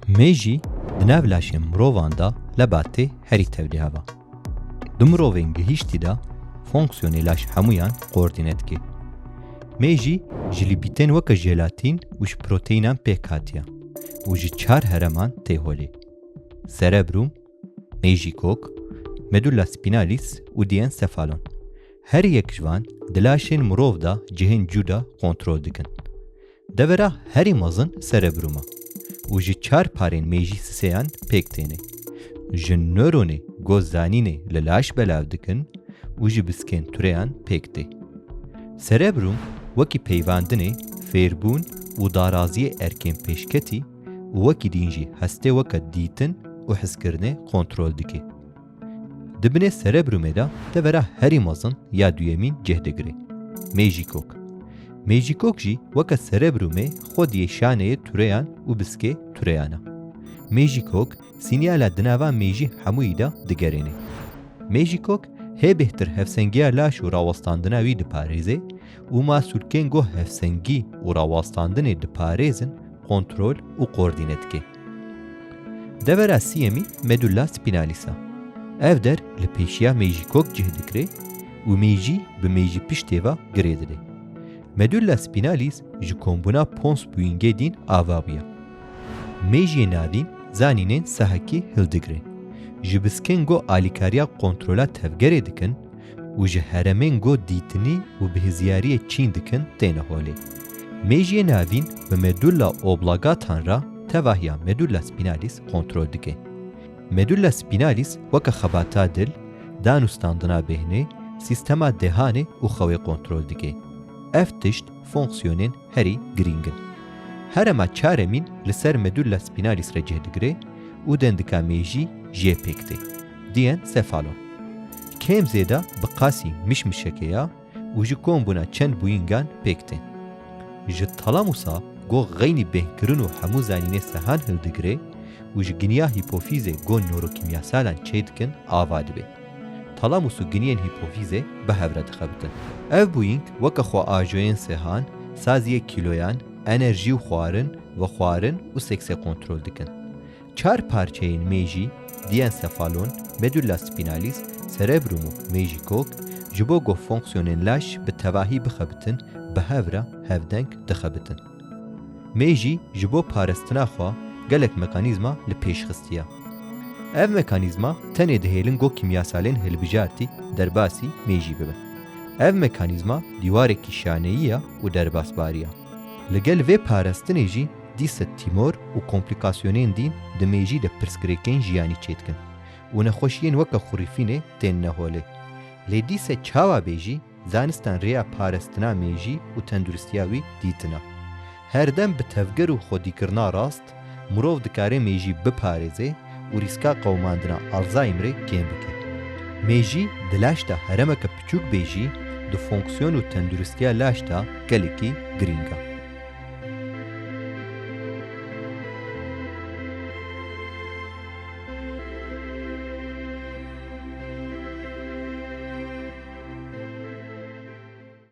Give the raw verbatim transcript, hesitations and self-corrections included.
Mêjî di nav laşên mirovan de lebatê herî tevlî heva. Di mirovên gihîştî de fonksiyonê laş hemûyan koordîne dike. Mêjî ji lîpîtên weke jelatîn û ji proteyînan pêk hatiye û ji çar hereman tê holê. Serebrum, mêjîkok, medulla spinalis û diencephalon. Her yek ji van di laşên mirov de cihên cuda kontrol dikin. Devera herî mezin serebrum e û ji çar parên mêjî siseyan pêk têne. Ji nöronê ku zanînê li laş belav dikin û ji biskên tureyan pêk tê. Serebrum wekî peyvandinê, fêrbûn û daraziyê erkên pêşketî û wekî din jî hestê weke dîtin û hizkirinê kontrol dike. Di binê serebrumê de devera herî mezin ya duyemîn cih digire. Mêjîkok. Mêjîkok jî weke serebrumê xwediyê şaneyê tureyan û biskê tureyan e. Mêjîkok sînyala di nava mêjî hemûyî de digerêne. Mêjîkok hê bêhtir hevsengiya laş û rawestandina wî diparêze û masûlkên ku hevsengî û rawestandinê diparêzin kontrol û koordîne dike. Devera siyemî medulla spinalis e. Ev der li pêşiya mêjîkok cih digire û mêjî bi mêjî piştê ve girê dide. Medulla spinalis ji kombûna pons bûyîngê dîn ava bûye. Mêjiyê navîn zanînên sehekî hildigire. Ji biskên ku alîkariya kontrola tevgerê dikin û ji heremên ku dîtinî û bihizyariyê çîn dikin têne holê. Mêjiyê navîn bi medulla oblongatan re tevahiya medulla spinalis kontrol dike. Medulla spinalis weke xebata dil, dan û standina bêhnê, sîstema dehanê û xewê kontrol dike. Ev tişt fonksiyonên herî girîng in. Herema çaremîn li ser medulla spinalis re cih digire û dendika mêjî jê pêk tê. Diencephalon. Kêm zêde bi qasî mişmişekê ya û ji kombûna çend bûyîngan pêk tên. Ji talamusa ku xeynî bêhkirin û hemû zanînê sehan hildigire û ji giniya hîpofîzê ku nörokîmyasalan çêdikin ava dibe. Talamus û giniyên hîpofîzê bi hev re dixebitin. Ev bûyîng weke xwe ajoyên sehan, saziyê kîloyan, enerjî û xwarin, vexwarin û seksê kontrol dikin. Çar parçeyên mêjî, diencephalon, medulla spinalis, serebrum û mêjîkok, ji bo ku fonksiyonên laş bi tevahî bixebitin, bi hev re hevdeng dixebitin. Mêjî ji bo parastina xwe gelek mekanîzma li pêş xistiye. Ev mekanîzma tenê dihêlin ku kîmyasalên hilbijartî derbasî mêjî bibin. Ev mekanîzma dîwarekî şaneyî ye û derbasbarî ye. Li gel vê parastinê jî dîse tîmor û komplîkasyonên dîn di mêjî de pirsgirêkên jiyanî çêdikin û nexweşiyên weke xurîfînê tên neholê. Lê dîse çawa bê jî, zanistan rêya parastina mêjî û tenduristiya wî dîtine. Herdem bi tevger û xwedîkirina rast, mirov dikare mêjî biparêze û rîska qewimandina Alzheimerê kêm bike. Mêjî di laş de heremeke piçûk bê jî, di fonksiyon û tenduristiya laş de gelekî girîng e.